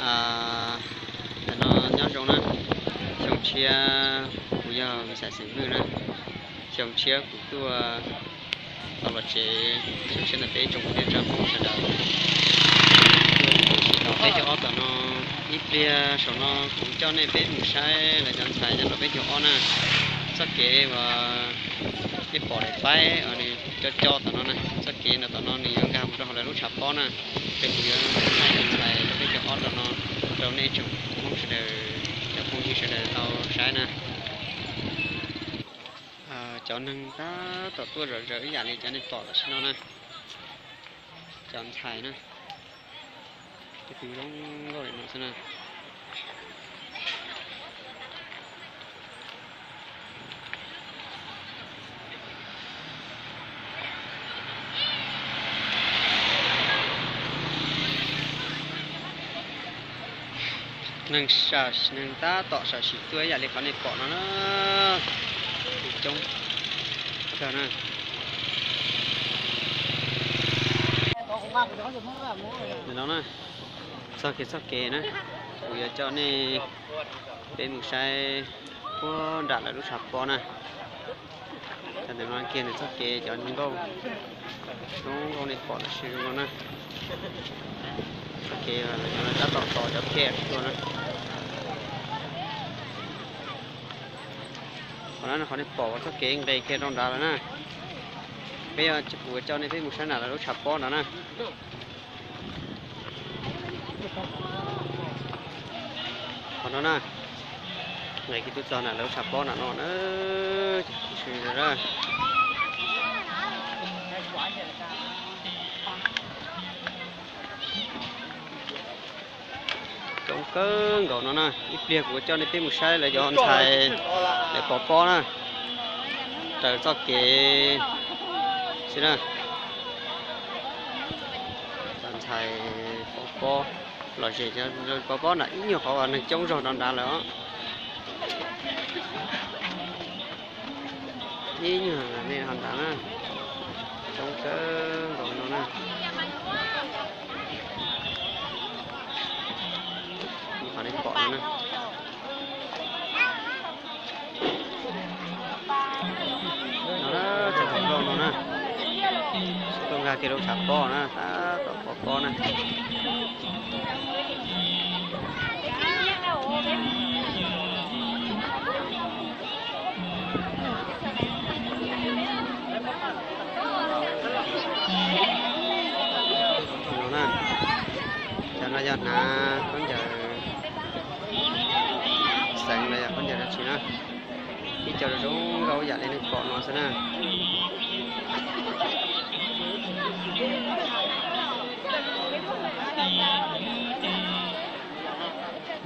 Ntawm no nyob zoo na, xyoo tshiab, kuv yog Xais Xeem Hwj na. Xyoo tshiab kuv tuaj tau los tsev, xyoo tshiab ntawm peb tsoom kwv tij neej tsa Hmoob sawv daws. Tuaj mus sim tos peb caug ob tom no, ib pliag saum no kuv coj nej peb mus saib lawv cov ntxhais nyob rau peb caug ob na. Txoj kev uas nej pom daim paib uas nws co co tom no na, txoj kev ntawm tom no nws yuav nkag mus rau hauv lawv lub tshav pob na. Ces kuv yuav thaij cov ntxhais rau peb caug ob rau no, rau nej tsoom Hmoob sawv daws, cov phooj ywg sawv daws tau saib na. Cov neeg tab tom tuaj zom zaws ib yam li cov nej pom tam sim no na. Cov ntxhais na, tej tus zoo nkauj li no xwb na. Neeg, neeg tab tom sam sim tuaj ib yam li qhov nej pom no na. Coob kawg na. Nim no na, txoj kev txoj kev na, kuv yuav coj nej peb mus saib puag nram lawv lub tshav pob na. Cov ntawm no kiag nws txoj kev cov zoo nkauj, zoo nkauj nej pom tam sim no na. Txoj kev lawv cov no tab tom tos cov phej tuaj na. Qhov no qhov nej pom txoj kev nqes kiag rau nrad lawm na. Peb, kuv coj nej peb mus saib nram lawv lub tshav pob nrad na. Qhov no na, nqes kiag tuaj txog nram lawv lub tshav pob nram no na. Coob kawg nkaus no na, ib pliag kuv coj nej peb mus saib lawv cov ntxhais lawv pov pob na. Raws txoj kev xwb na. Cov ntxhais pov pob, lom zem pov pob nram ib nyuag qhov uas neeg coob zog rau nrad lawm os. Ib nyuag nej ho nrad na, coob kawg nkaus no na. Qhov nej pom no na. No na, cov hluas nkauj no na, tuaj nkag kiag rau tshav pob na, tab tom pov pob na. No na, cov no yog hnav khaub ncaws xeev los yog khaub ncaws dab tsi na. Ib co zoo nkauj ib yam li nej pom no xwb na.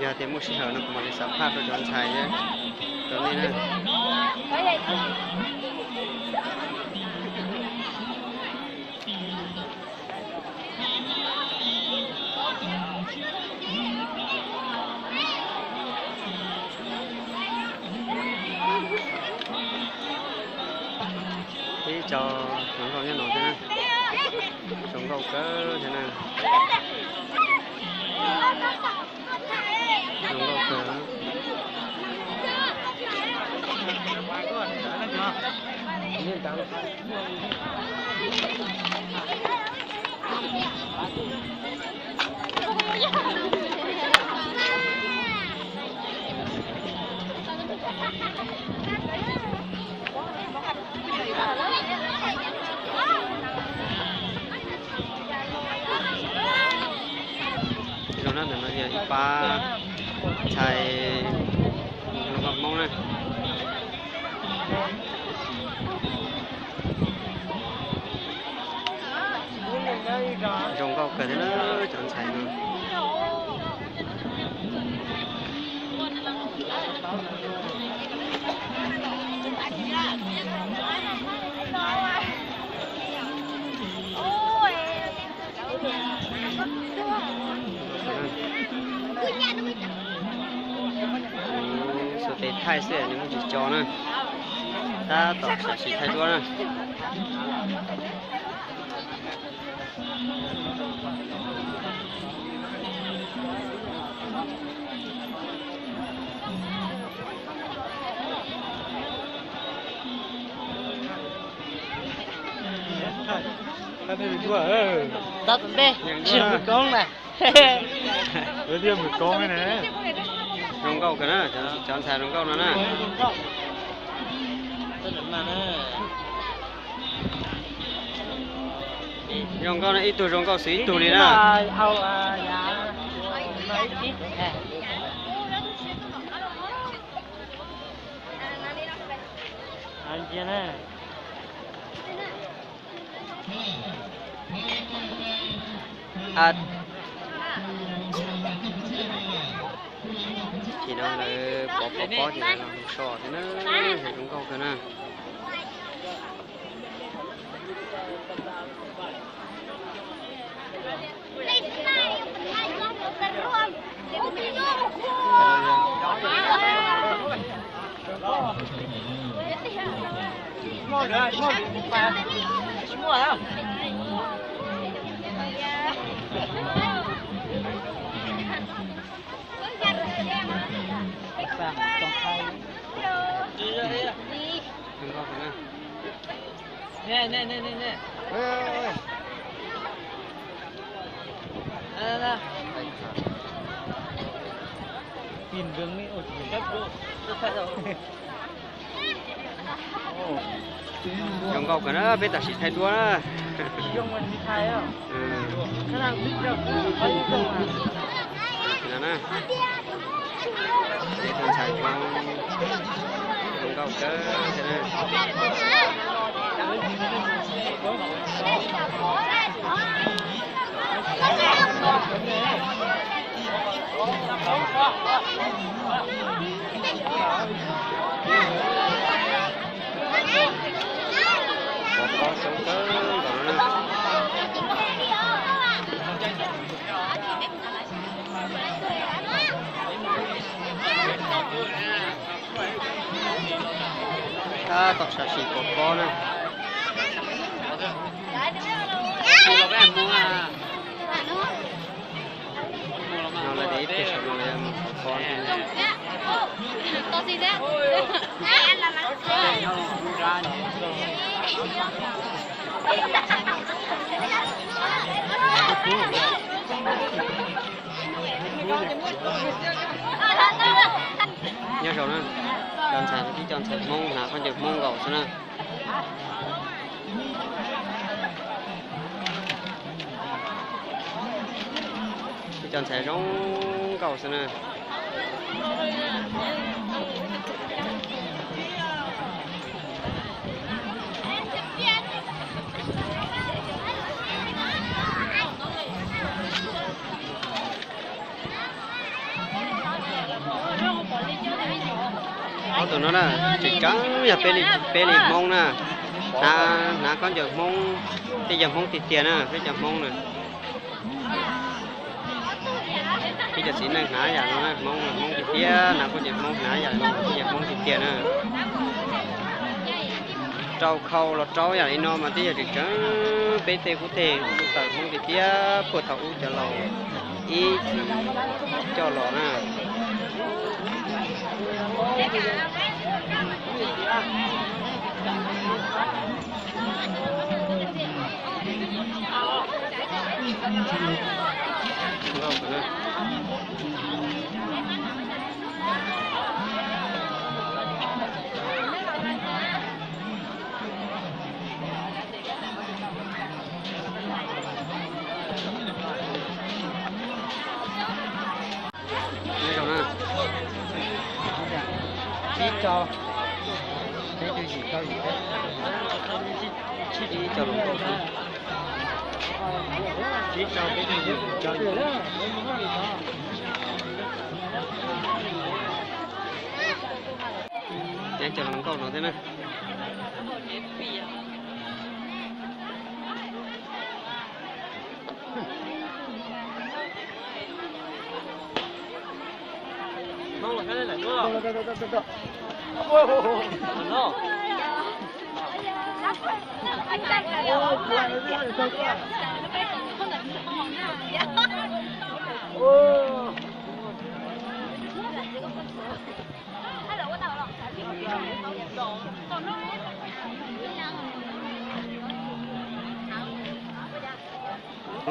Yog tias muaj sij hawm no kuv mam li xam phaj rau cov ntxhais thiab rau nej na. Ib co hluas nkauj nyob no thiab na, zoo nkauj kawg thiab na. Zoo nkauj kawg. Zoo na, ntawm no yog ib pab ntxhais hluas nkauj Hmoob na. Zoo nkauj kawg thiab na cov ntxhais no. Xuas tes thaij xwb nws muaj tsis co na, tab tom sam sim thaij duab na. Tsis mus koob na. Zoo nkauj kawg na, cov ntxhais zoo nkauj no na. Zoo nkauj na, ib tug zoo nkauj xwb ib tug li na. Ces no lawv pov pov pob ces lawv los so thiab na, zoo nkauj kawg na. Zoo nkauj kawg na, peb tam sim thaij duab na. Peb tus ntxhais zoo, zoo nkauj kawg thiab na. Pov pob zoo kawg nkaus no na. Tab tom sam sim pov pob na. No lawv tias ib pliag saum no lawv yuav mus pov pob thiab. Nyob zoo na, cov ntxhais no tib cov ntxhais Hmoob hnav khaub ncaws Hmoob nkaus xwb na. Tib cov ntxhais zoo nkauj xwb na. Ob tug no na, tseem tseem yog peb li, peb li Hmoob na, hnav, hnav khaub ncaws Hmoob, peb yog Hmoob tiag tiag na, peb cov Hmoob na. Peb cov txiv neej hnav yam no na, Hmoob, Hmoob tiag tiag, hnav khaub ncaws Hmoob hnav yam no, peb yog Hmoob tiag tiag na. Rau khau los rau yam li no mas twb yog tseem tseem peb tej qub teg tawm Hmoob tiag tiag, puag thaum ub cov laus ib txwm coj los na. Nyob zoo na. Ib rau, peb tug yim rau yim peb. Ib rau zoo nkauj xwb. Ib rau peb tug yim rau yim. Nyob zoo nkauj no thiab na.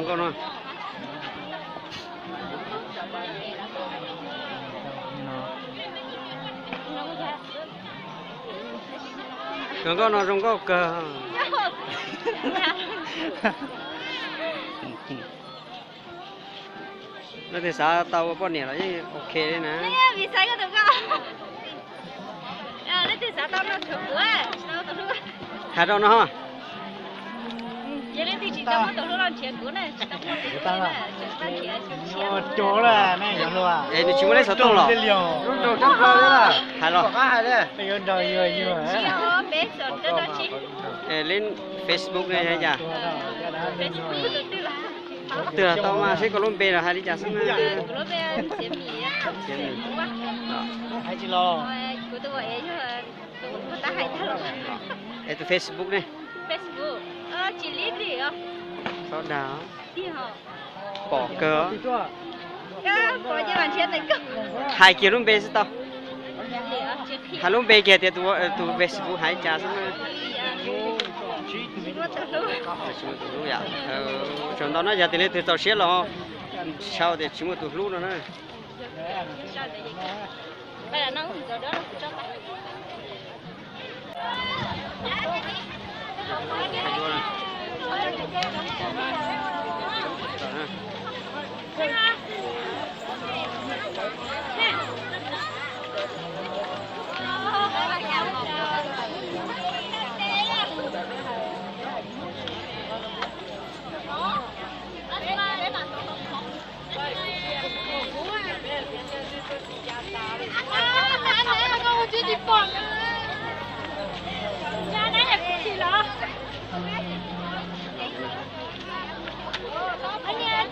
Nkauj no. Tus nkauj no zoo nkauj kawg. Leej twg xav tau ua poj niam los yeej ok li na. Hais rau no. Cov lawm ne, es nws tsis muaj lej xov tooj los? Hais los. Lej Facebook ne yog cas? Twg tau mas seb koj lub npe los hais li cas xwb na. Es tus Facebook ne? Txhob dag. Pom kawg. Hais kiag lub npe xwb tau. Hais lub npe kiag tias tus Facebook hais li cas xwb na. Tsis muaj tus hlub yom. Tsaus ntau no yog tias leej twg txaus siab los sau tias tsis muaj tus hlub no na.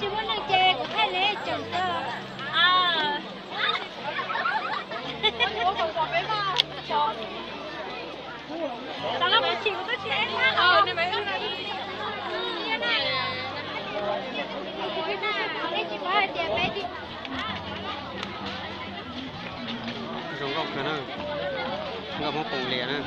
Tsis muaj neeg ces kuv thaij neb tseem tau. Zoo nkauj kawg na, nkauj Hmoob Poos Lias na.